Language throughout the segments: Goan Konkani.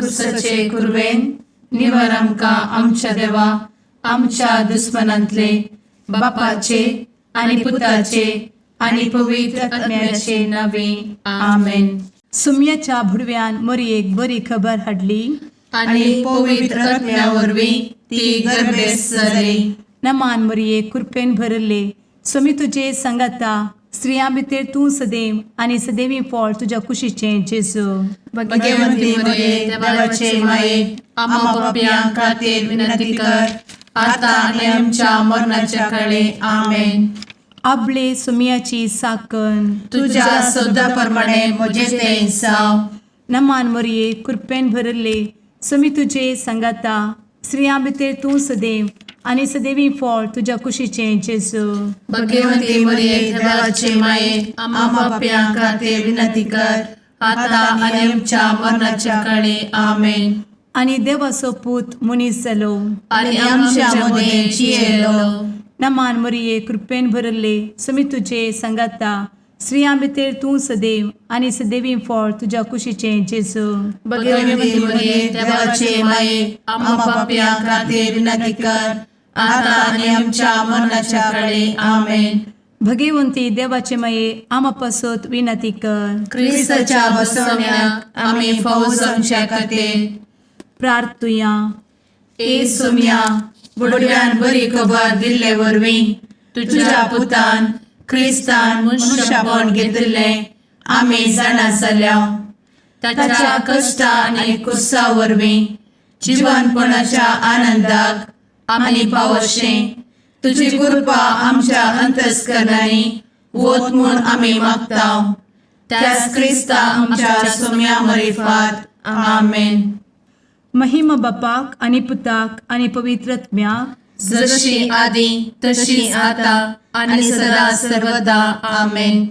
कुर्साचे कुरवेन निवर आमकां आमच्या देवा आमच्या दुस्मनांतले बापाचे आनी पुताचे आनी पवित्र आत्म्याचे नावे. आमेन. सुम्याच्या भुडव्यान मोरयेक बरी खबर हाडली. आनी पवित्र आत्म्या वरवीं ती गर्भेस्त जाली. नमान मोरये, कृपेन भरले, स्वामी तुजे सांगाता, स्त्रियां भितर तूं सदैव आनी सदैवी फळ तुज्या कुशीचें जेजू. भगवंती मरिये, देवाचे माये, आम्हा पापयां खातीर विनंती कर, आता आनी आमच्या मरणाच्या काळी. आमेन. आबले सुम्याची साकन. तुझ्या शब्दा प्रमाणे म्हजे ते जावं. नमान मोरये, कृपेन भरले, स्वामी तुजे सांगाता, स्त्रियां भितर तूं सदैव आनी सदैवी फळ तुज्या कुशीचें जेजू. भगवंती मरिये, देवाचे माये, आम्हा पापयां खातीर विनंती कर, आता आनी आमच्या मरणाच्या काळी. आमेन. आनी देवाचो पूत मनीस जालो आनी आमच्या मदें जियेलो. नमान मोरये, कृपेन भरले, स्वामी तुजे सांगाता, स्त्रियां भितर तूं सदैव आनी सदैवी फळ तुज्या कुशीचें जेजू. भगवंती मरिये, देवाचे माये, आम्हा पापयां खातीर विनंती कर, आता आनी आमच्या मरणाच्या काळी. आमेन. भगवंती देवाचे माये, आमा पासत विनंती कर. क्रिस्ताच्या बसवण्याक आमी फावो जावच्या खातीर प्रार्थुया. ए सोम्या, बुडव्यान बरी खबर दिल्ले वरवीं तुझ्या पुतान क्रिस्तान मनुष्यपण घेतिल्लें आमी जाणा जाल्या. ताच्या कश्टा आनी कुर्सा वरवीं जिवनपणाच्या आनंदाक आमी पावशें तुजी कृपा आमच्या अंतस्करणांनी वत म्हूण आमी मागता, त्याच क्रिस्ता आमच्या सोम्या मरिफात. आमेन. महिमा बापाक आनी पुताक आनी पवित्र आत्म्याक. जशी आदी तशी आता आणि सदा सर्वदा. आमेन.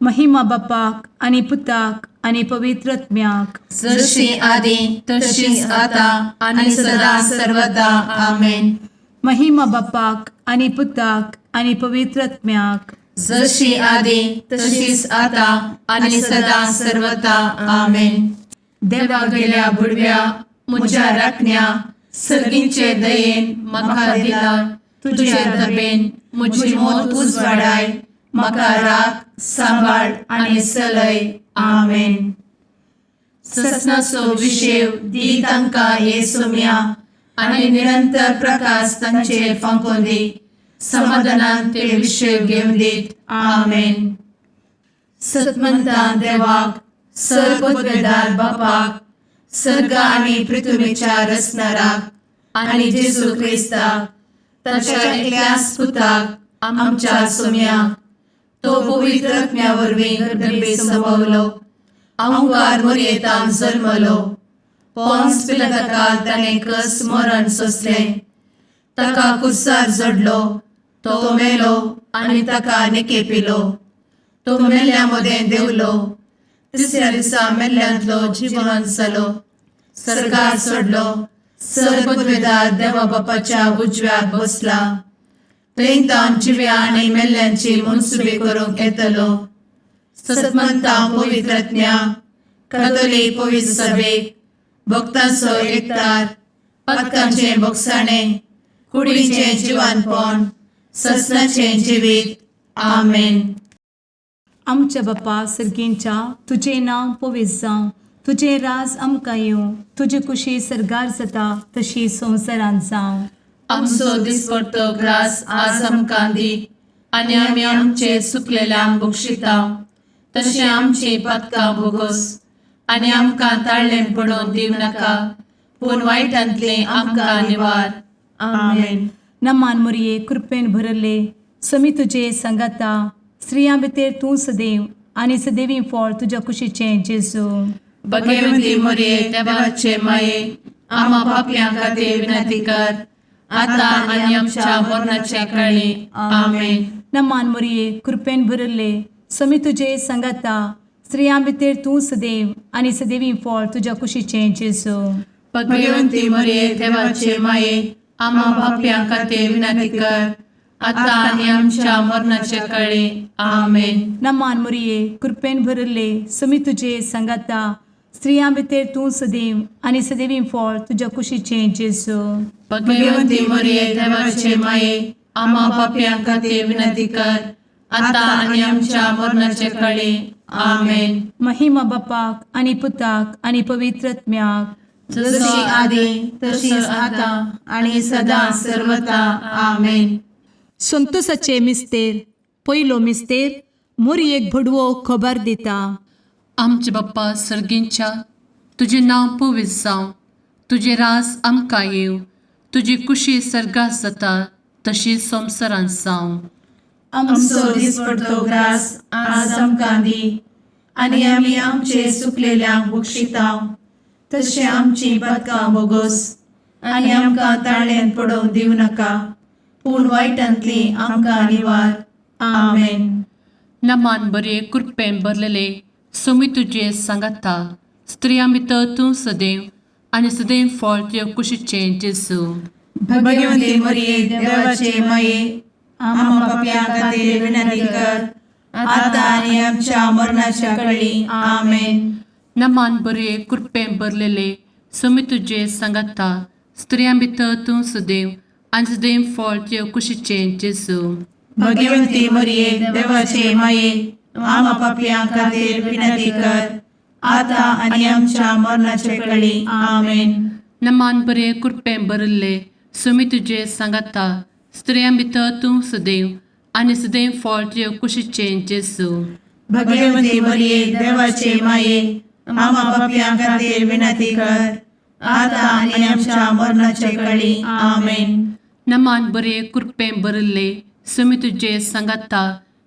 महिमा बापाक आनी पुताक आनी पवित्र आत्म्याक. जशी आदी तशीच आता आणि सदा सर्वदा. आमेन. महिमा बापाक आनी पुताक आनी पवित्र आत्म्याक. जशी आदी तशीच आता आणि सदा सर्वदा. आमेन. देवा गेल्या बुडव्या म्हज्या राखण्या, सर्गींचे दयेन म्हाका दिला तुझे दबेन म्हजी मोत उजवाडाय, म्हाका राख, सांबाळ आनी चलय. आमेन. ससनाचो विशेव दी तांकां हे सोम्या आनी निरंतर प्रकाश तांचेर फांकोवन दी, समाधानान ते विशेव घेवन दीत. आमेन. सतमंतान देवाक, सर्वपदवेदार बापाक, सर्ग आनी पृथ्वीच्या रचणाराक आनी जेजू क्रिस्ताक ताच्या एकल्याच पुताक आमच्या सोम्याक, तो पवित्र आत्म्या वरवीं गर्भे संभवलो, अंकार मोरयेतान जल्मलो, पोन्स पिलाताकाल ताणें कस मरण सोंसलें, ताका कुर्सार जडलो, तो मेलो आनी ताका निकेपिलो, तो मेल्ल्या मदें देंवलो, तिसऱ्या दिसा मेल्ल्यांतलो जिवन जालो, सर्गार चडलो, सर्वपदवेदार देवा बापाच्या उजव्याक बसला, थंय तावन जिव्या आनी मेल्ल्यांची मनसुबी करूंक येतलो. सतमंता पवित्रज्ञा कथोलीक पवित्र सभेक, भक्तांचो एकतार, पातकांचें भोगसाणें, कुडीचें जिवानपण, ससनाचें जिवीत. आमेन. आमच्या बापा सर्गींच्या, तुजें नांव पवित्र जावं, तुजें राज आमकां येवं, तुजी कुशी सर्गार जाता तशी संवसारांत जावं. आमचो दिसपडतो ग्रास आज आमकां दी आनी आमी आमचे चुकलेल्यांक बक्षिता तशें आमची पातकां भोगोस आनी आमकां ताळ्ळें पडोवन दिवं नाका, पूण वायटांतलें आमकां निवार. आमेन. नमान मोरये, कृपेन भरले, समी तुजे सांगाता, स्त्रियां भितर तूं सदैव आनी सदैवी फळ तुज्या कुशीचें जेजू. भगवती मोरये, देवाचे माये, आम्हा पापयां खातीर विनंती कर, आता आनी आमच्या मरणाच्या काळी. आमेन. नमान मोरये, कृपेन भरले, समी तुजे सांगाता, स्त्रियां भितर तूं सदैव आनी सदैवी फळ तुज्या कुशीचें जेजू. भगवती मोरये, देवाचे माये, आम्हा पापयां खातीर विनंती कर, आता आनी आमच्या मरणाच्या काळी. आमेन. नमान मोरये, कृपेन भरले, समी तुजे सांगाता, स्त्रियां भितर तूं सदैव आनी सदैवी फळ तुज्या कुशीचें जेजू. भगवंती मरिये, देवाचे माये, आम्हा पापयां खातीर विनंती कर, आता आनी आमच्या मरणाचे कळी. आमेन. महिमा बापाक आनी पुताक आनी पवित्र आत्म्याक. जशी आदी तशीच आता आणि सदा सर्वता. आमेन. संतोषाचे मिस्तेर. पयलो मिस्तेर. मोरयेक भडवो खबर दिता. आमचे बाप्पा सर्गींच्या, तुजें नांव पवित्र जावं, तुजें रास आमकां येवं, तुजी कुशी सर्गात जाता तशी संवसारांत जावं. आमचो दिसपडतो ग्रास आज आमकां दी आनी आमी आमचे सुकलेल्यांक बक्षितांव तशें आमची पदकां बोगोस आनी आमकां ताळ्यान पडोवंक दिवं नाका, पूण वायटांतली आमकां निवार. आमेन. नमान बरे, कृपेन भरलेले, सोमी तुजे सांगाता, स्त्रियां भितर तूं सदैव आनी सदैव फळ तुजे कुशीचें जेजू. भगवंती मरिये, देवाचे माये, आम्हा पापयां खातीर विनंती कर, आता आनी आमच्या मरणाच्या कळी. आमेन. नमान बरे, कृपेन भरलेले, सोमी तुजे सांगाता, स्त्रियां भितर तूं सदैव आनी सदैव फळ तुजे कुशीचें जेजू. भगवंती मरिये, देवाचे माये, आम्हा पापयां खातीर विनंती कर, आता आनी आमच्या मरणाचे कळी. आमेन. नमान बरे, कृपेन भरिल्ले, सोमी तुजे सांगाता, स्त्रियां भितर तूं सदैव आनी सदैव फळ तुजे कुशीचें जेजू. भगवंती मरिये, देवाचे माये, आम्हा पापयां खातीर विनंती कर, आता आनी आमच्या मरणाचे कळी. आमेन. नमान बरे, कृपेन भरिल्ले, सोमी तुजे सांगाता,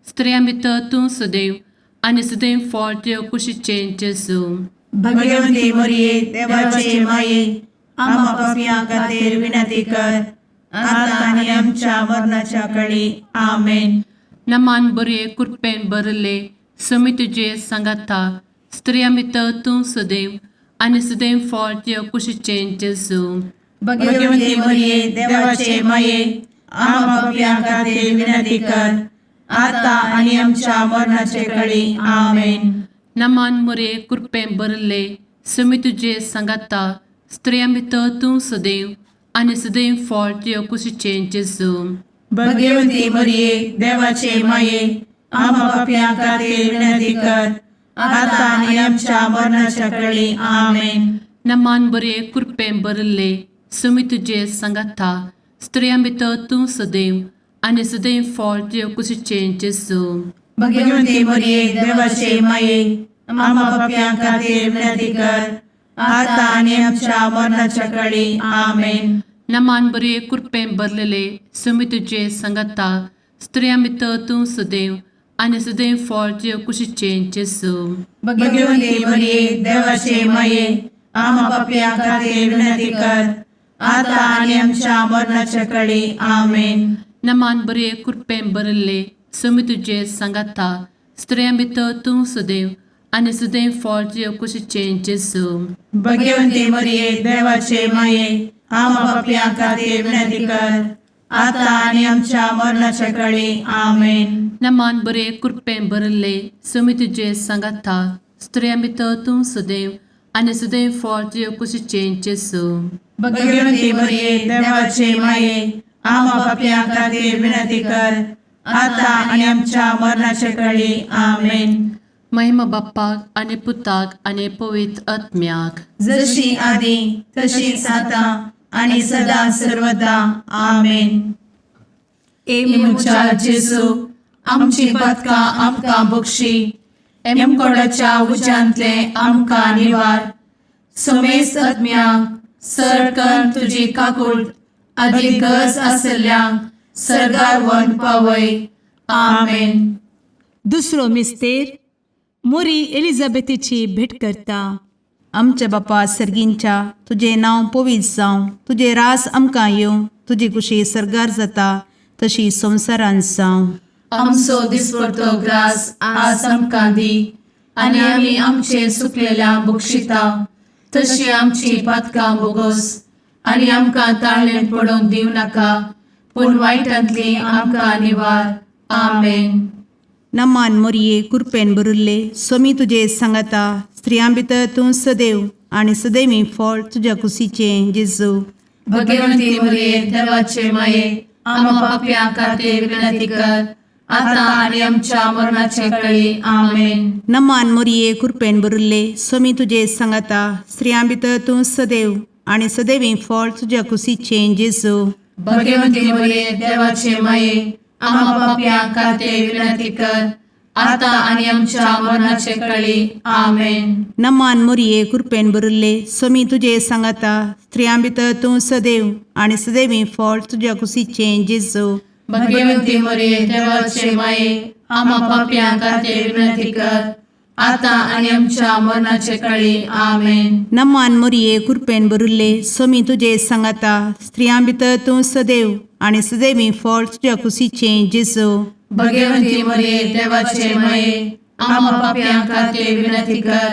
स्त्रियां भितर तूं सदैव आनी सदैव फळ तुजे कुशीचें जेजू. भगवंती मरिये, देवाचे माये, आम्हा पापयां खातीर विनंती कर, आता आनी आमच्या मरणाच्या कळी. आमेन. नमान बरे, कृपेन भरिल्ले, सोमी तुजे सांगाता, स्त्रियां भितर तूं सदैव आनी सदैव फळ तुजे कुशीचें जेजू. भगवंती मरिये, देवाचे माये, आम्हा पापयां खातीर विनंती कर, आता आनी आमच्या मरणाचे कळी. आमेन. नमान मोरे, कृपेन भरिल्ले, सोमी तुजे सांगाता, स्त्रियां भितर तूं सदैव आनी सदैव फळ तुजे कुशीचें जेजू. भगवंती मरिये, देवाचे माये, आम्हा पापयां खातीर विनंती कर, आता आनी आमच्या मरणाच्या कळी. आमेन. नमान बरे, कृपेन भरिल्ले, सोमी तुजे सांगाता, स्त्रियां भितर तूं सदैव आनी सदैव फळ तुजे कुशीचें जेजू. भगवंती मरिये, देवाचे माये, आम्हा पापयां खातीर विनंती कर, आता आनी आमच्या मरणाच्या कळी. आमेन. नमान बरे, कृपेन भरलेले, सोमी तुजे सांगाता, स्त्रियां भितर तूं सदैव आनी सदैव फळ तुजे कुशीचें जेजू. भगवंती मरिये, देवाचे माये, आम्हा पापयां खातीर विनंती कर, आता आनी आमच्या मरणाच्या कळी. आमेन. नमान बरे, कृपेन भरिल्ले, सोमी तुजे सांगाता, स्त्रियां भितर तूं सदैव आनी सदैव फळ तुजे कुशीचें जेजू. भगवंती मरिये, देवाचे माये, आम्हा पापयां खातीर विनंती कर, आता आनी आमच्या मरणाच्या कळी. आमेन. नमान बरे, कृपेन भरिल्ले, सोमी तुजे सांगाता, स्त्रियां भितर तूं सदैव आनी सदैव फळ तुजे कुशीचें जेजू. भगवंती मरिये, देवाचे माये, आम्हा पापयां खातीर विनंती कर, आता आनी आमच्या मरणाच्या कळी. आमेन. महिमा बाप्पाक आनी पुताक आनी पवित्र आत्म्याक. जशी आदी तशीच आता आणि सदा सर्वदा. आमेन. ए म्हज्या जेजू, आमची पदकां आमकां बक्षी, एमकोडाच्या उज्यांतले आमकां निवार, समेस्त आत्म्यांक सरकन तुजी काकूळ आदी गरज आसल्ल्यांक सर्गार व्हरून पावय. आमेन. दुसरो मिस्तेर. मोरी एलिझाबेथीची भेट करता. आमच्या बापा सर्गींच्या, तुजें नांव पवित्र जावं, तुजें रास आमकां येवं, तुजी कुशी सर्गार जाता तशी संवसारांत जावं. आमचो दिसपडतो ग्रास आज आमकां दी आनी आमी आमचे सुकलेल्या बक्षिता तशी आमची पातकां बोगोस आनी आमकां ताळ्ळें पडोवंक दिवं नाका, पूण वायटांतली आमकां निवार. आमेन. नमान मोरये, कुरपेन भरिल्ले, स्वामी तुजे सांगाता, स्त्रियां भितर तूं सदैव आनी सदैवी फळ तुज्या कुशीचें जेजू. भगवंती मरिये देवाचे माये, आम्हा पापयां खातीर विनंती कर, आता आनी आमच्या मरणाचे कळी. आमेन. नमान मोरये, कृपेन भरिल्ले, स्वामी तुजे सांगाता. स्त्रियां भितर तूं सदैव आनी सदैवी फळ तुज्या कुशीचें जेजू. भगवंती मरिये देवाचे माये, आम्हा पापयां खातीर विनंती कर, आता आनी आमच्या मरणाचे कळी. आमेन. नमान मोरये, कृपेन भरिल्ले, स्वामी तुजे सांगाता. स्त्रियां भितर तूं सदैव आनी सदैवी फळ तुज्या कुशीचें जेजू. भगवंती मरिये देवाचे माये, आम्हा पापयां खातीर विनंती कर, आता आनी आमच्या मरणाचे कळी. आमेन. नमान मोरये, कृपेन भरिल्ले, स्वामी तुजे सांगाता. स्त्रियां भितर तूं सदैव आनी सदैवी फळ तुज्या कुशीचें जेजू. भगवंती मरिये देवाचे माये, आम्हा पापयां खातीर विनंती कर,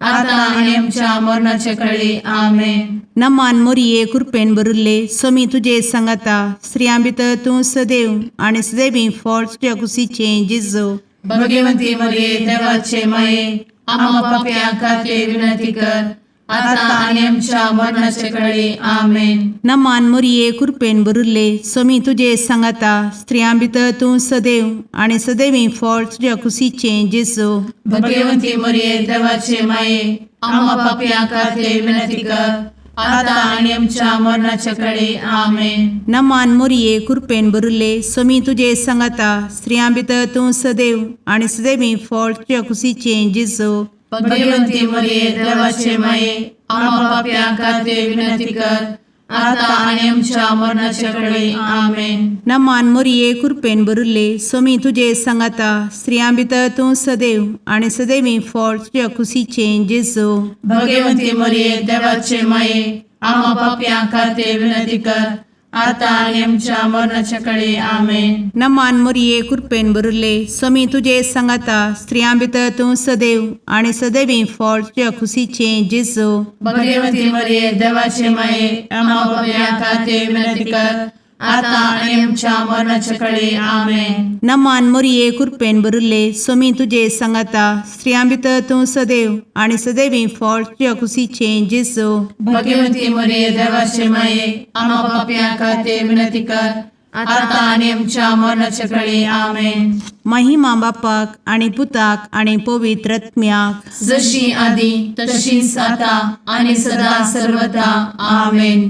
आता आनी आमच्या मरणाचे कळी. आमेन. नमान मोरये, कृपेन भरिल्ले, स्वामी तुजे सांगाता. स्त्रियां भितर तूं सदैव आनी सदैवी फळ तुज्या कुशीचें जेजू. भगवंती मरिये देवाचे माये, आम्हा पापयां खातीर विनंती कर, आता आनी आमच्या मरणाचे कळी. आमेन. नमान मोरये, कृपेन भरिल्ले, स्वामी तुजे सांगाता. स्त्रियां भितर तूं सदैव आनी सदैवी फळ तुज्या कुशीचें जेजू. भगवंती मरिये देवाचे माये, आम्हा पापयां खातीर विनंती कर, आता आनी आमच्या मरणाचे कळी. आमेन. नमान मोरये, कृपेन भरिल्ले, स्वामी तुजे सांगाता. स्त्रियां भितर तूं सदैव आनी सदैवी फळ तुज्या कुशीचें जेजू. भगवंती मरिये देवाचे माये, आम्हा पापयां खातीर विनंती कर, आता आनी आमच्या मरणाचे कळी. आमेन. नमान मोरये, कृपेन भरिल्ले, स्वामी तुजे सांगाता. स्त्रियां भितर तूं सदैव आनी सदैवी फळ तुज्या कुशीचें जेजू. भगवंती मरिये देवाचे माये, आम्हा पापयां खातीर विनंती कर, आता आनी आमच्या मरणाच्या कळी. आमेन. नमान मोरये, कृपेन भरिल्ले, स्वामी तुजे सांगाता. स्त्रियां भितर तूं सदैव आनी सदैवी फळ तुज्या कुशीचें जेजू. भगवंती मरिये देवाचे माये, आम्हा पापयां खातीर विनंती कर, आता आनी आमच्या मरणाच्या कळी. आमेन. नमान मोरये, कृपेन भरिल्ले, स्वामी तुजे सांगाता. स्त्रियां भितर तूं सदैव आनी सदैवी फळ तुज्या कुशीचें जेजू. भगवंती मरिये देवाचे माये, आम्हा पापयां खातीर विनंती कर, आता आनी आमच्या मरणाच्या कळी. आमेन. महिमा बापाक आनी पुताक आनी पवित्र आत्म्याक, जशी आदी तशीच आता आनी सदा सर्वदा. आमेन.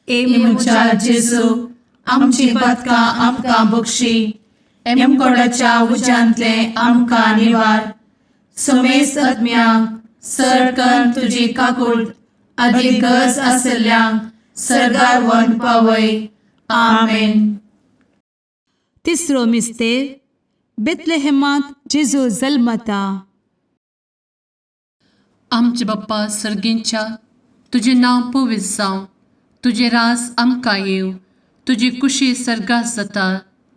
ए म्हज्या जेजू, आमची पातकां आमकां बक्षी, एमकोडाच्या उज्यांतले आमकां निवार, समेस्त आत्म्यांक सरकन तुजी काकूट आदी गरज आसल्ल्यांक सर्गार व्हरून पावय. आमेन. तिसरो मिस्तेर, बेतलेहेमांत जेजू जल्मता. आमचे बाप्पा सर्गींच्या, तुजें नांव पवित्र जावं, तुजें राज आमकां येवं, तुजी कुशी सर्गात जाता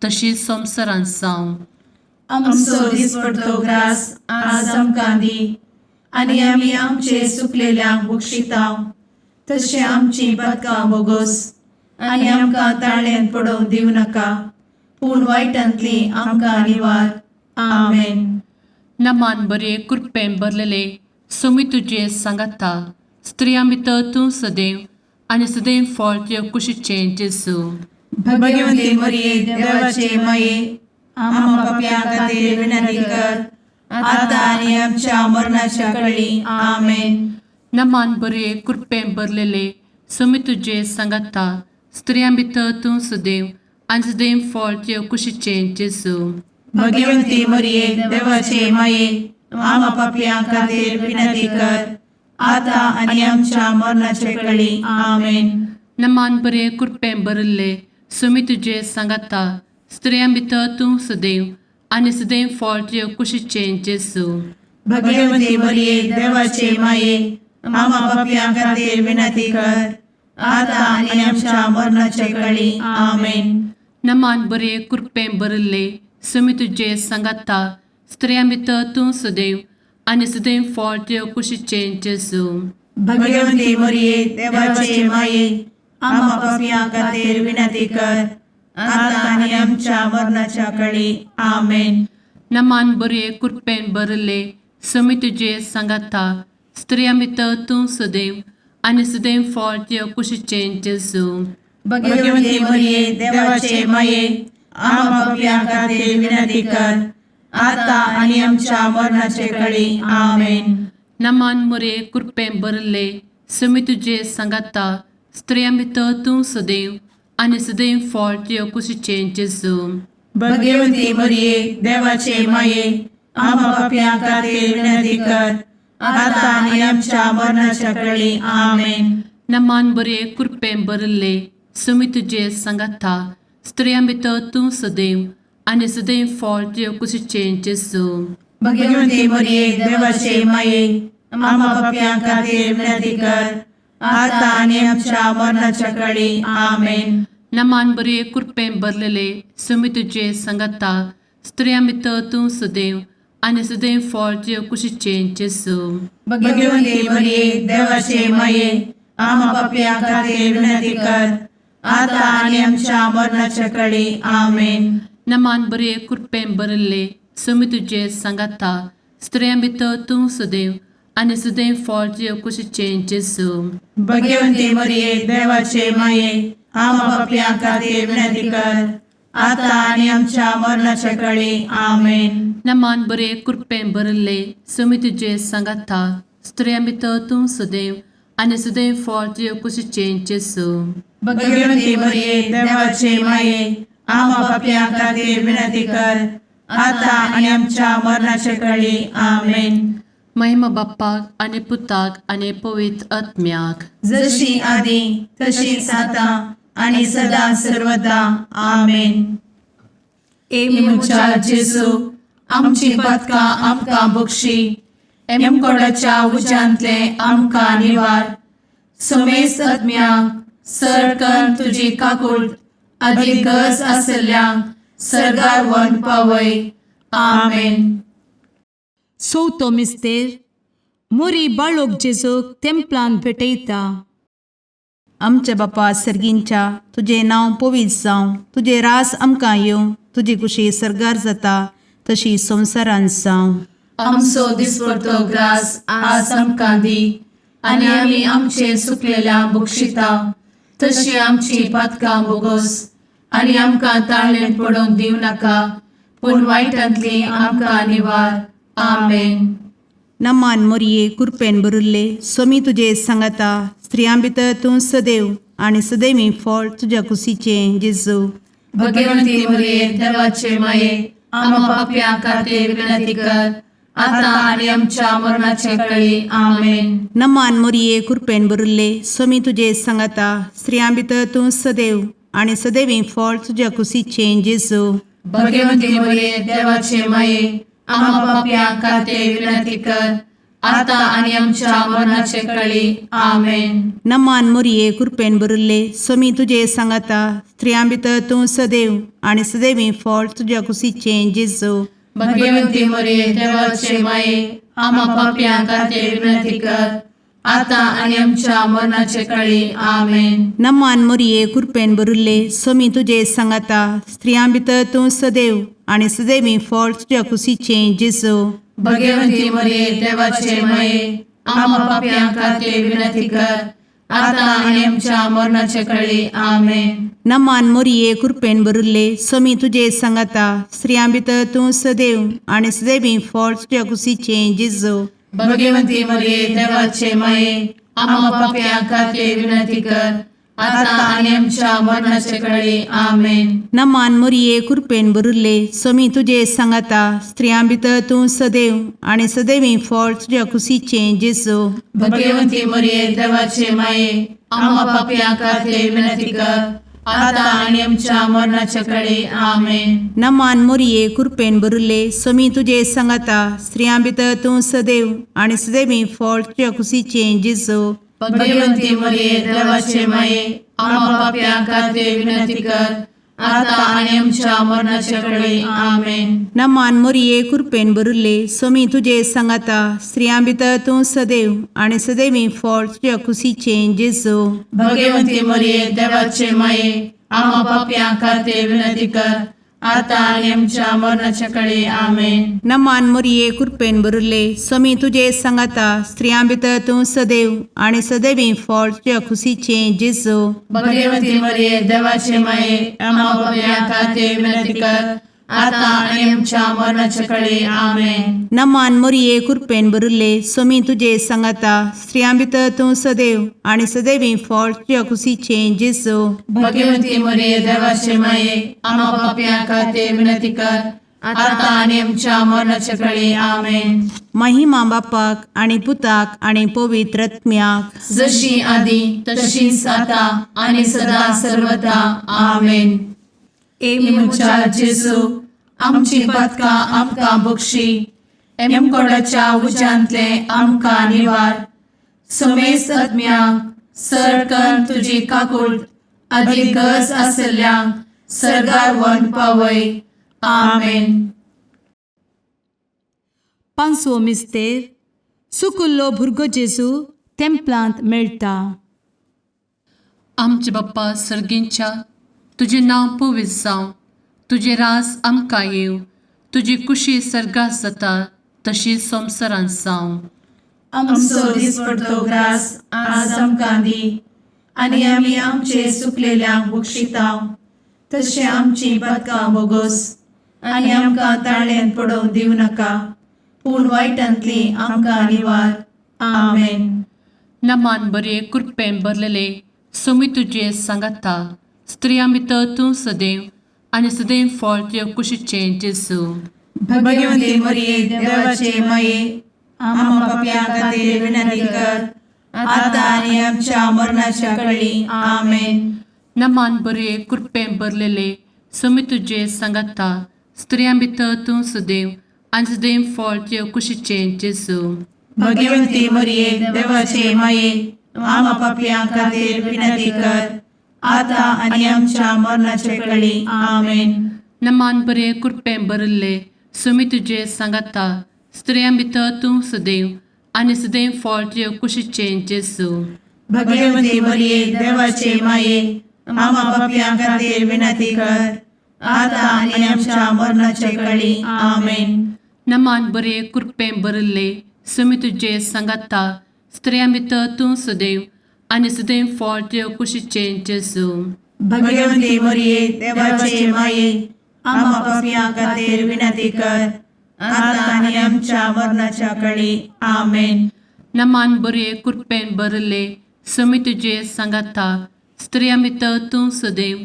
तशी संवसारांत जावं. आमचो दिसपडतो ग्रास आज आमकां दी, आनी आमी आमचे सुकलेल्यांक बक्षितांव, तशें आमची पातकां बोगोस, आनी आमकां ताळ्यान पडोवंक दिवं नाका, पूण वायटांतली आमकां निवार. आमेन. नमान बरे, कृपेन भरलेले, सोमी तुजे सांगाता, स्त्रियां भितर तूं सदैव आनी सदैव फळ तुजे कुशीचें जेजू. भगवंती मरिये देवाचे माये, आम्हा पापयां खातीर विनंती कर, आता आनी आमच्या मरणाच्या कळी. आमेन. नमान बरे, कृपेन भरलेले, सोमी तुजे सांगाता, स्त्रियां भितर तूं सदैव आनी सदैव फळ तुजे कुशीचें जेजू. भगवंती मरिये देवाचे माये, आम्हा पापयां खातीर विनंती कर, आता आनी आमच्या मरणाच्या कळी. आमेन. नमान बरे, कृपेन भरिल्ले, सोमी तुजे सांगाता, स्त्रियां भितर तूं सदैव आनी सदैव फळ तुजे कुशीचें जेजू. भगवंती मरिये देवाचे माये, आम्हा पापयां खातीर विनंती कर, आता आनी आमच्या मरणाच्या कळी. आमेन. नमान बरे, कृपेन भरिल्ले, सोमी तुजे सांगाता, स्त्रियां भितर तूं सदैव आनी सदैव फळ तुजे कुशीचें जेजू. भगवंती मरिये देवाचे माये, आम्हा पापयां खातीर विनंती कर, आता आनी आमच्या मरणाच्या कळी. आमेन. नमान बरे, कृपेन भरिल्ले, समी तुजे सांगाता स्त्रियां भितर तूं सदैव आनी सदैव फळ तुज्या कुशीचें जेजू. भगवती मरिये, देवाचे माये, आम्हा पापयां खातीर विनंती कर, आता आनी आमच्या मरणाचे कळी. आमेन. नमान मुरे कृपें भरले, समी तुजे सांगाता स्त्रियां भितर तूं सदैव आनी सदैव फळ तुज्या कुशीचें जेजू. भगवती मरिये, देवाचे माये, आम्हा पापयां खातीर विनंती कर, आता आनी आमच्या मरणाच्या कळी. आमेन. नमान बरे कृपें भरले, समी तुजे सांगाता स्त्रियां भितर तूं सदैव आनी सदैव फळ तुज्या कुशीचें जेजू. भगवती मरिये, देवाचे माये, आम्हा पापयां खातीर विनंती कर, आता आनी आमच्या मरणाच्या कळी. आमेन. नमान बरे कृपें भरलेले, समी तुजे सांगाता स्त्रियां भितर तूं सदैव आनी सदैव फळ तुज्या कुशीचें जेजू. भगवती मरिये, देवाचे माये, आम्हा पापयां खातीर विनंती कर, आता आनी आमच्या मरणाच्या कळी. आमेन. नमान बरे कृपें भरले, समी तुजे सांगाता स्त्रियां भितर तूं सदैव आनी सदैव फळ तुज्या कुशीचें जेजू. भगवती मरिये, देवाचे माये, आम्हा पापयां खातीर विनंती कर, आता आनी आमच्या मरणाच्या कळी. आमेन. नमान बरे कृपें भरले, समी तुजे सांगाता स्त्रियां भितर तूं सदैव आनी सदैव फळ तुज्या कुशीचें जेजू. भगवती मरिये, देवाचे माये, आम्हा पापयां खातीर विनंती कर, आता आनी आमच्या मरणाच्या कळी. आमेन. महिमा बाप्पाक आनी पुताक आनी पवित्र आत्म्याक, जशी आदी तशीच आता आणि सदा सर्वदा. आमेन. ए म्हज्या जेजू, आमची पातकां आमकां बक्षी, एमकोडाच्या उज्यांतले आमकां निवार, समेस्त आत्म्यांक सरकन तुजी काकूळ आदी गरज आसल्ल्यांक सर्गार व्हरून पावय. आमेन. चवथो मिस्तेर. मोरी बाळोक जेजूक तेंपलान भेटयता. आमच्या बापा सर्गींच्या, तुजें नांव पवित्र जावं, तुजें रास आमकां येवं, तुजी कुशी सर्गार जाता तशी संवसारांत जावं. आमचो दिसपडतो ग्रास आज आमकां दी आनी आमी आमचे सुकलेल्या बक्षिता तशी आमची पातकां बोगोस आनी आमकां ताळणेंत पडोवंक दिवं नाका, पूण वायटांतली आमकां निवार. आमेन. नमान मोरये, कुरपेन भरिल्ले, सोमी तुजे सांगाता, स्त्रियां भितर तूं सदैव आनी सदैवी फळ तुज्या कुशीचें जेजू. भगवंती मरिये, देवाचे माये, आम्हा पापयां खातीर विनंती कर, आता आनी आमच्या मरणाचे कळी. आमेन. नमान मोरये, कुरपेन भरिल्ले, सोमी तुजे सांगाता, स्त्रियां भितर तूं सदैव आनी सदैवी फळ तुज्या कुशीचें जेजू. भगवंती मरिये, देवाचे माये, आम्हा पापयां खातीर विनंती कर, आता आनी आमच्या मरणाचे कळी. आमेन. नमान मोरये, कुरपेन भरिल्ले, सोमी तुजे सांगाता, स्त्रियां भितर तूं सदैव आनी सदैवी फळ तुज्या कुशीचें जेजू. भगवंती मरिये, देवाचे माये, आम्हा पापयां खातीर विनंती कर, आता आनी आमच्या मरणाचे कळी. आमेन. नमान मोरये, कुरपेन भरिल्ले, सोमी तुजे सांगाता, स्त्रियां भितर तूं सदैव आनी सदैवी फळ तुज्या कुशीचें जेजू. भगवंती मरिये, देवाचे माये, आम्हा पापयां खातीर विनंती कर, आता आनी आमच्या मरणाचे कळी. आमेन. नमान मोरये, कुरपेन भरिल्ले, सोमी तुजे सांगाता, स्त्रियां भितर तूं सदैव आनी सदैवी फळ तुज्या कुशीचें जेजू. भगवंती मरिये, देवाचे माये, आम्हा पापयां खातीर विनंती कर, आता आनी आमच्या मरणाचे कळी. आमेन. नमान मोरये, कुरपेन भरिल्ले, सोमी तुजे सांगाता, स्त्रियां भितर तूं सदैव आनी सदैवी फळ तुज्या कुशीचें जेजू. भगवंती मरिये, देवाचे माये, आम्हा पापयां खातीर विनंती कर, आता आनी आमच्या मरणाचे कळी. आमेन. नमान मोरये, कुरपेन भरिल्ले, सोमी तुजे सांगाता, स्त्रियां भितर तूं सदैव आनी सदैवी फळ तुज्या कुशीचें जेजू. भगवंती मरिये, देवाचे माये, आम्हा पापयां खातीर विनंती कर, आता आनी आमच्या मरणाचे कळी. आमेन. नमान मोरये, कुरपेन भरिल्ले, सोमी तुजे सांगाता, स्त्रियां भितर तूं सदैव आनी सदैवी फळ तुज्या कुशीचें जेजू. भगवंती मरिये, देवाचे माये, आम्हा पापयां खातीर विनंती कर, आतां आनी आमच्या मरणाच्या कडे आमेन. नमान मोरये, कृपेन भरिल्ले, स्वामी तुजे सांगाता. स्त्रियां भितर तूं सदैव आनी सदैवी फळ तुज्या खुशीचें जेजू. भगवती मरिये, देवाचे माये, आम्हा पापयां खातीर विनंती कर, आतां आनी आमच्या मरणाच्या कडे आमेन. नमान मोरये, कृपेन भरिल्ले, स्वामी तुजे सांगाता. स्त्रियां भितर तूं सदैव आनी सदैवी फळ तुज्या खुशीचें जेजू. भगवती मरिये, देवाचे माये, आम्हा पापयां खातीर विनंती कर, आतां आनी आमच्या मरणाच्या कडे आमेन. महिमा बापाक आनी पुताक आनी पवित्र आत्म्याक. जशी आदी तशीच आता आणि सदा सर्वदा आमेन. ए म्हज्या जेजू, आमची पदकां आमकां बक्षी, एमकोडाच्या उज्यांतले आमकां निवार, समेस्त आत्म्यांक सरकन तुजी काकूळ आदी गरज आसल्ल्यांक सरगार वन पावय. आमेन. पांचवो मिस्तेर, सुकुल्लो भुरगो जेजू तेंपलांत मेळटा. आमचे बाप्पा सर्गींच्या, तुजें नांव पवित्र जावं, तुजें रास आमकां येवं, तुजी कुशी सर्गात जाता तशी संवसारांत जावं. आमचो दिसपडतो ग्रास आज आमकां दी, आनी आमी आमचे सुकलेल्यांक बक्षितांव, तशें आमची पदकां बोगोस, आनी आमकां ताळ्यान पडोवंक दिवं नाका, पूण वायटांतली आमकां निवार. आमेन. नमान बरे, कृपेन भरलेले, सोमी तुजे सांगाता. स्त्रियां भितर तूं सदैव आनी सदैव फळ तुज्या कुशीचें जेजू. भगवती मरिये, देवाचे माये, आम्हा पापयां खातीर विनंती कर, आतां आनी आमच्या मरणाच्या कळी. आमेन. नमान बरे, कृपेन भरलेले, सोमी तुजे सांगाता. स्त्रियां भितर तूं सदैव आनी सदैव फळ तुज्या कुशीचें जेजू. भगवती मरिये, देवाचे माये, आम्हा पापयां खातीर विनंती कर, आतां आनी आमच्या मरणाचे कळी. आमेन. नमान बरे, कृपेन भरिल्ले, सुमी तुजे सांगाता. स्त्रियां भितर तूं सदैव आनी सदैव फळ तुज्या कुशीचें जेजू. भगवती मरिये, देवाचे माये, आम्हा पापयां खातीर विनंती कर, आतां आनी आमच्या मरणाचे कळी. आमेन. नमान बरे, कृपेन भरिल्ले, सुमी तुजे सांगाता. स्त्रियां भितर तूं सदैव आनी सदैव फळ तुज्या कुशीचें जेजू. भगवती मरिये, देवाचे माये, आम्हा पापयां खातीर विनंती कर, आतां आनी आमच्या मरणाच्या कळी. आमेन. नमान बरे, कृपेन भरिल्ले, सुमी तुजे सांगाता. स्त्रियां भितर तूं सदैव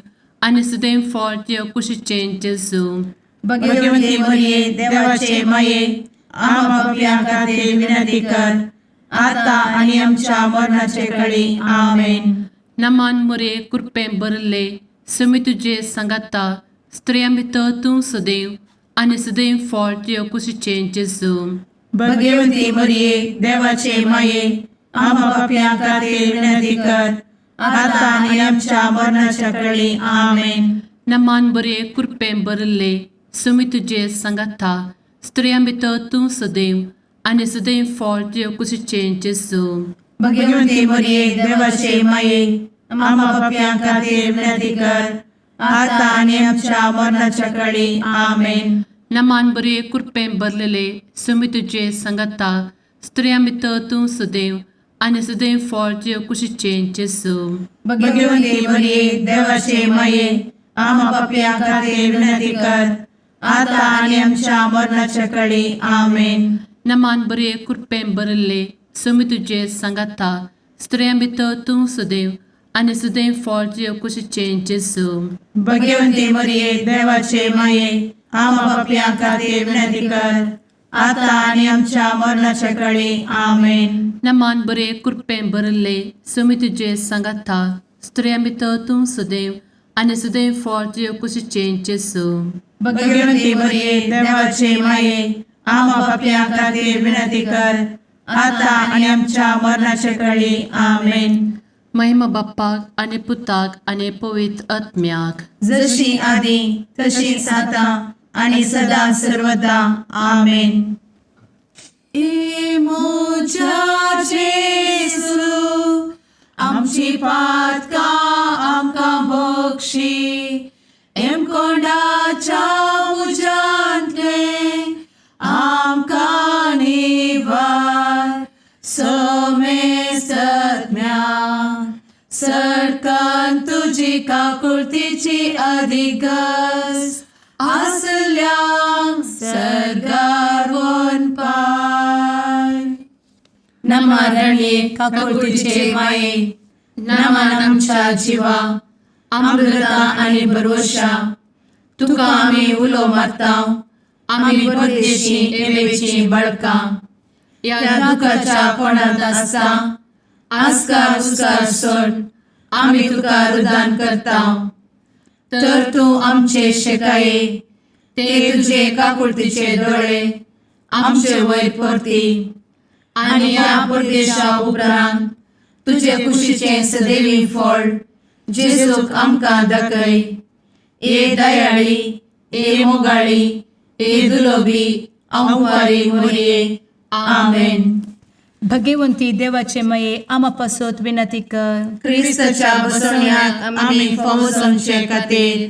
आनी सदैव फळ तुज्या कुशीचें जेजू. भगवती मरिये, देवाचे माये, आम्हा पापयां खातीर विनंती कर, आतां आनी आमच्या मरणाचे कळी. आमेन. नमान मोरे, कृपेन भरिल्ले, सुमी तुजे सांगाता. स्त्रियां भितर तूं सदैव आनी सदैव फळ तुज्या कुशीचें जेजू. भगवती मरिये, देवाचे माये, आम्हा पापयां खातीर विनंती कर, आतां आनी आमच्या मरणाच्या कळी. आमेन. नमान बरे, कृपेन भरिल्ले, सुमी तुजे सांगाता. स्त्रियां भितर तूं सदैव आनी सदैव फळ तुज्या कुशीचें जेजू. भगवती मरिये, देवाचे माये, आम्हा पापयां खातीर विनंती कर, आतां आनी आमच्या मरणाच्या कळी. आमेन. नमान बरे, कृपेन भरलेले, सुमी तुजे सांगाता. स्त्रियां भितर तूं सदैव आनी सदैव फळ तुज्या कुशीचें जेजू. भगवती मरिये, देवाचे माये, आम्हा पापयां खातीर विनंती कर, आतां आनी आमच्या मरणाच्या कळी. आमेन. नमान बरे, कृपेन भरिल्ले, सुमी तुजे सांगाता. स्त्रियां भितर तूं सदैव आनी सदैव फळ तुज्या कुशीचें जेजू. भगवती मरिये, देवाचे माये, आम्हा पापयां खातीर विनंती कर, आतां आनी आमच्या मरणाच्या कळी. आमेन. नमान बरे, कृपेन भरिल्ले, सुमी तुजे सांगाता. स्त्रियां भितर तूं सदैव आनी सदैव फळ तुज्या कुशीचें जेजू. भगवती मरिये, देवाचे माये, आम्हा पापयां खातीर विनंती कर, आतां आनी आमच्या मरणाच्या कळी. आमेन. महिमा बाप्पाक आनी पुताक आनी पवित्र आत्म्याक. जशी आदी तशीच आतां आणि सदा सर्वदा. आमेन. ए म्हज्या जेजू, आमची पातकां आमकां बक्षी, एमकोंडाच्या तुजी काकुळतीची अधिगस आसल्यांक सर्गार पाय. नमा रणये काकुळतीचे माये, नमन आमच्या जिवा, अमृता आनी भरवशा, तुका आमी उलो मारता, आमी परदेशी एवेची बळकां ह्या दुखाच्या कोणांत आसता आस्कार उस्कार सोड आमी तुका रुदान करता. तर तूं आमचे शेकाये ते तुजे काकुळतीचे दोळे आमचे वयर परती आनी ह्या परदेशा उपरांत तुजे कुशीचें सदैवी फळ जेजूक आमकां दाखय. ए दयाळी, ए मोगाळी, ए दुलोबी अंवारी मोरये, आमेन. भगवंती देवाचे मये आमा पासत विनंती कर. क्रिस्ताच्या बसवण्याक आमी फावो जावचे खातीर.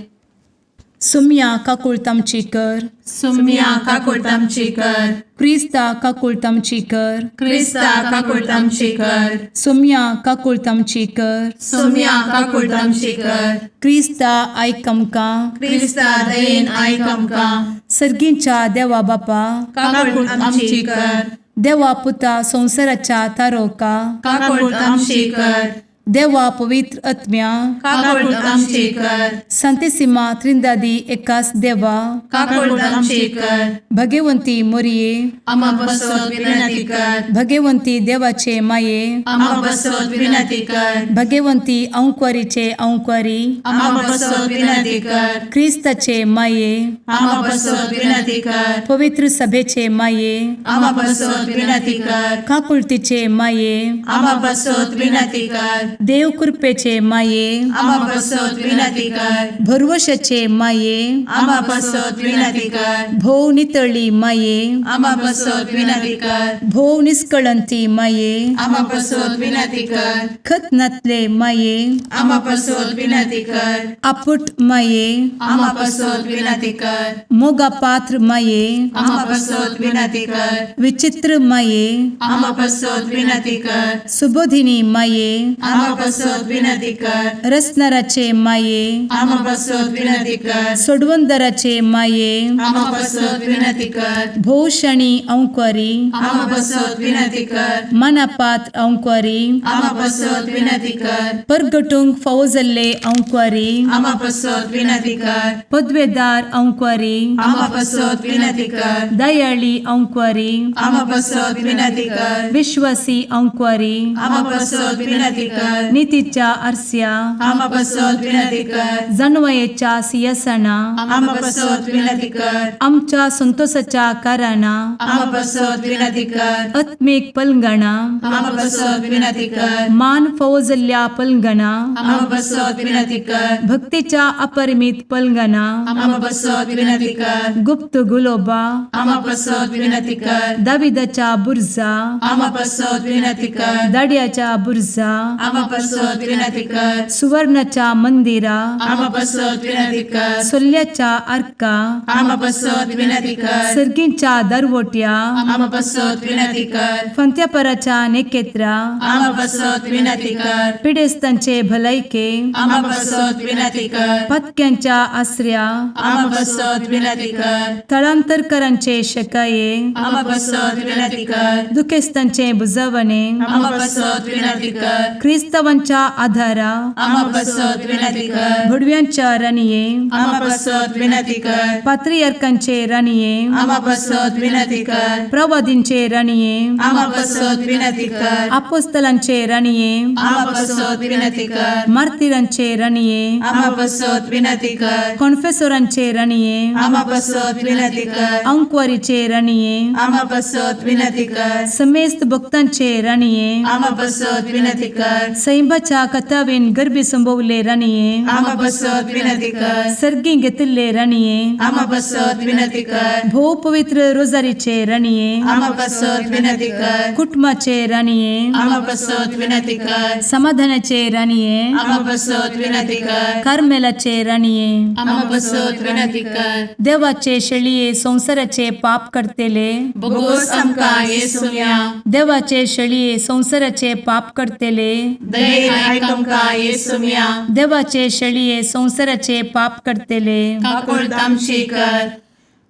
सुम्या काकुळत आमची कर. सुम्या काकुळट आमची कर. क्रिस्ता काकुळत आमची कर. क्रिस्ता काकुळट आमची कर. सुम्या काकुळत आमची कर. सुम्या काकुळट आमची कर. क्रिस्ता आयक आमकां. क्रिस्ता दयेन आयक आमकां. सर्गींच्या देवा बापा, काकुळट आमची कर. देवा पुता संवसाराच्या तारोका, काकुळट आमची कर. देवा पवित्र आत्म्या, काकुळट आमची कर. संतेसिमा त्रिंदादी एकास देवा, काकुळट आमची कर. भगवंती मोरये, आमा बसत विनंती कर. भगवंती देवाचे माये, आमा बसत विनंती कर. भगवंती अंक्वारीचे अंक्वारी, आमा बसत विनंती कर. क्रिस्ताचे माये, आमा बसत विनंती कर. पवित्र सभेचे माये, आमा बसत विनंती कर. काकुळतीचे माये, आमा बसत विनंती कर. देव कृपेचे माये, आमा बसत विनंती कर. भरवशाचे माये, आमा बसत विनंती कर. भोव नितळी माये, आमा बसत विनंती कर. भोव निष्कळंती माये, आमा बसत विनंती कर. खत नातले माये, आमा बसत विनंती कर. आपुट माये, आमा बसत विनंती कर. मोगा पात्र माये, आमा बसत विनंती कर. विचित्र माये, आमा बसत विनंती कर. सुबोधिनी माये, आमा बसत विनंती कर. रसनाराचे माये, आमा बसत विनंती कर. सोडवंदराचे माये, आमा बसत विनंती कर. भोवशणी अंक्वारी, आमा बसत विनंती कर. मनापात्र अंक्वारी, आमा बसत विनंती कर. परगटूंक फावो जाल्ले अंक्वारी, आमा बसत विनंती कर. पदवेदार अंक्वारी, आमा बसत विनंती कर. दयाळी अंक्वारी, आमा बसत विनंती कर. विश्वासी अंक्वारी, आमा बसत विनंती कर. नितीच्या आरस्या, आमा बसत विनंती कर. जानवयेच्या सियासना, आमा बसत विनंती कर. आमच्या संतोषाच्या कारणा, आमा बसत विनंती कर. आत्मीक पलंगणा, आमा बसत विनंती कर. मान फावो जाल्ल्या पलंगणा, आमा बसत विनंती कर. भक्तीच्या अपरिमित पलंगणा, आमा बसत विनंती कर. गुप्त गुलोबा, आमा बसत विनंती कर. दाविदाच्या बुर्जा, आमा बसत विनंती कर. दाड्याच्या बुर्जा, आमा बसत विनंती कर. सुवर्णाच्या मंदिरा, आमा बसत विनंती कर. सोल्ल्याच्या आर्का, आमा बसत विनंती कर. सर्गींच्या दरवट्या, आमा बसत विनंती कर. फंत्यापराच्या नेकेत्रा, आमा बसत विनंती कर. पिडेस्तांचे भलायके, आमा बसत विनंती कर. पत्क्यांच्या आसऱ्या, आमा बसत विनंती कर. थळांतरकरांचे शकाये, आमा बसत विनंती कर. दुखेस्तांचे बुजवणे, आमा बसत विनंती कर. क्रिस्तावांच्या आधारा, आमा बसत विनंती कर. भुडव्यांच्या राणये, आमा बसत विनंती कर. पात्रियार्कांचे राणये, आमा बसत विनंती कर. प्रवादींचे राणये, आमा बसत विनंती कर. आपोस्तलांचे राणये, आमा बसत विनंती कर. मार्तिरांचे राणये, आमा बसत विनंती कर. कॉन्फेसोरांचे राणये, आमा बसत विनंती कर. अंक्वारीचे राणये, आमा बसत विनंती कर. समेस्त भक्तांचे राणये, आमा बसत विनंती कर. सैंबाच्या कथावेन गर्भी संभवले राणये, आमा बसत विनंती कर. सर्गी घेतिल्ले राणये, आमा बसत विनंती कर. भोव पवित्र रोजारीचे राणये, आमा बसत विनंती कर. कुटुंबाचे राणये, आमा बसत विनंती कर. समाधानाचे राणये, आमा बसत विनंती कर. कार्मेलाचे राणये, आमा बसत विनंती कर. देवाचे शेळये संवसाराचे पाप करतेले, बोगोस आमकां येसुया. देवाचे शेळये संवसाराचे पाप करतेले, दयेन आयक आमकां येसुम्या. देवाचे शेळये संवसाराचे पाप करतले, काकुळट आमची कर.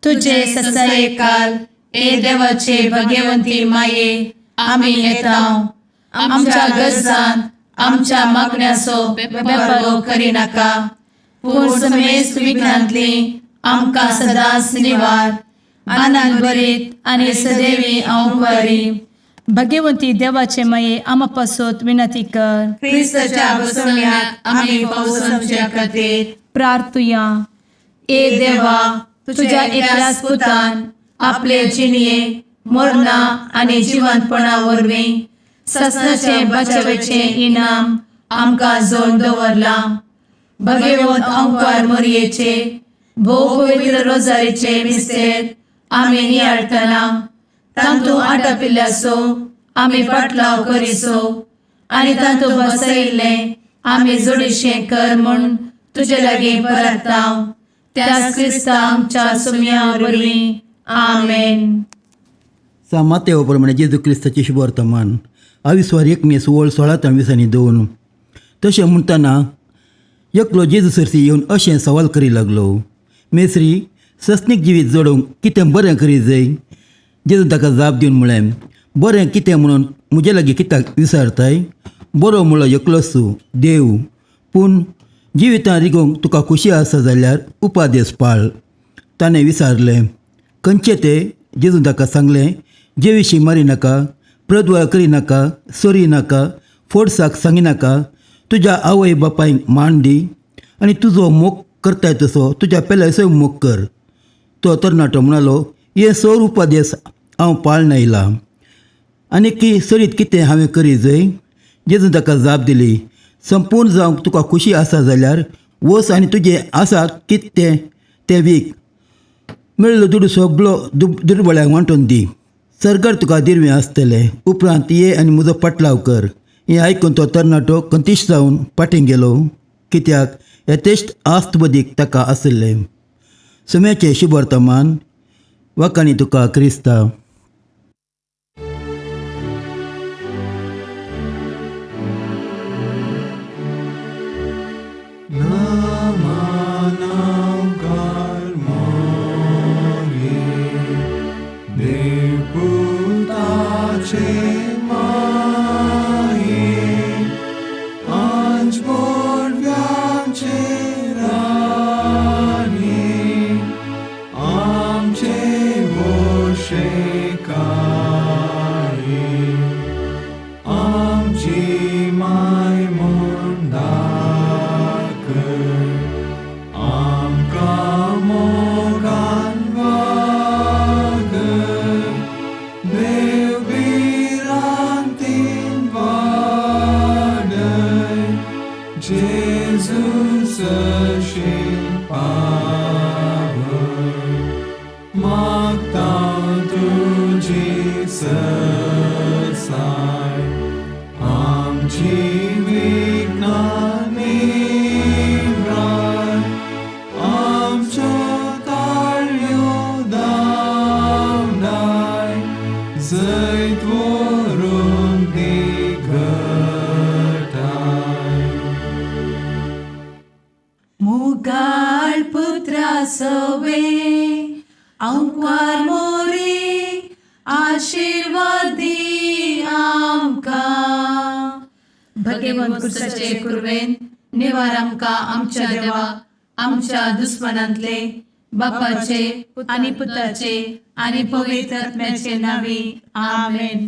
तुझे तुझे ससाये ससायकाल ए देवाचे भगवंती माये, आमी येता आमच्या गरजान आमच्या मागण्याचो बेपर्वो करिनाका, पूण समेस्त विघ्नांतली आमकां सदांच निवार. आनंद भरीत आनी सदैवी अंवकारी भगवंती देवाचे माये, आमा पासत विनंती कर. क्रिस्ताच्या बसवण्याक आमी पावसाच्या खातीर प्रार्थुया. ए देवा, तुझ्या एकल्याच पुतान आपले जिणये मरणा आनी जिवंतपणा वरवीं ससनाचे बचावेचें इनाम आमकां जोड दवरलां. भगवंत अंकार मोरयेचे भोव पवित्र रोजारीचे मिस्तेर आमी नियाळटना तांतू आटापिल्ल्याचो आमी पाटलाव करिसो आनी तांतू बसयिल्लें आमी जोडीशें कर म्हूण तुजे लागीं परताव, त्याच क्रिस्ता आमच्या सुम्या वरवीं. आमेन. सा प्रमाणे जेजू क्रिस्ताचें शुभवर्तमान. आविस्वार एकवीस वळ 16 ते 22. तशें म्हणटना एकलो जेजू सरशी येवन अशें सवाल करी लागलो, मेस्त्री, सस्नीक जिवीत जोडूंक कितें बरें करी जाय? जेजून ताका जाप दिवन म्हळें, बरें कितें म्हणून म्हजे लागीं कित्याक विचारताय? बरो म्हणलो एकलोच तूं देव. पूण जिवितां रिगोवंक तुका खुशी आसा जाल्यार उपादेस पाळ. ताणें विचारलें, खंयचे ते? जेजून ताका सांगलें, जे विशीं मारी नाका, प्रद्वळ करी नाका, चोरी नाका, फोडसाक सांगिनाका, तुज्या आवय बापायक मान दी आनी तुजो मोग करताय तसो तुज्या पेल्याचोय मोग कर. तो तरणाटो म्हणालो, हे सौर उपादेस हांव पाळन आयलां, आनी की सरीत कितें हांवें करी जाय? जेजून ताका जाप दिली, संपूर्ण जावंक तुका खुशी आसा जाल्यार वच आनी तुजें आसा कितें तें वीक, मेळ्ळो दुडू सगलो दुर्बळ्यांक वांटून दी, सरकार तुका दिरवें आसतलें. उपरांत ये आनी म्हजो पाटलाव कर. हें आयकून तो तरणाटो कंतीश जावन फाटीं गेलो, कित्याक यथेश्ट आस्त बदीक ताका आशिल्लें. सुम्याचें शुभवर्तमान. वाकाणी तुका क्रिस्ता. मुगाळ पुत्रा सवे अंकार मोरे आशीर्वाद दी आमकां. भगवंत कुर्साचे कुर्वेन निवार आमकां आमच्या देवा आमच्या दुस्मनांतले, बापाचे आनी पुताचे आनी पवित्र आत्म्याचे नांवी. आमेन.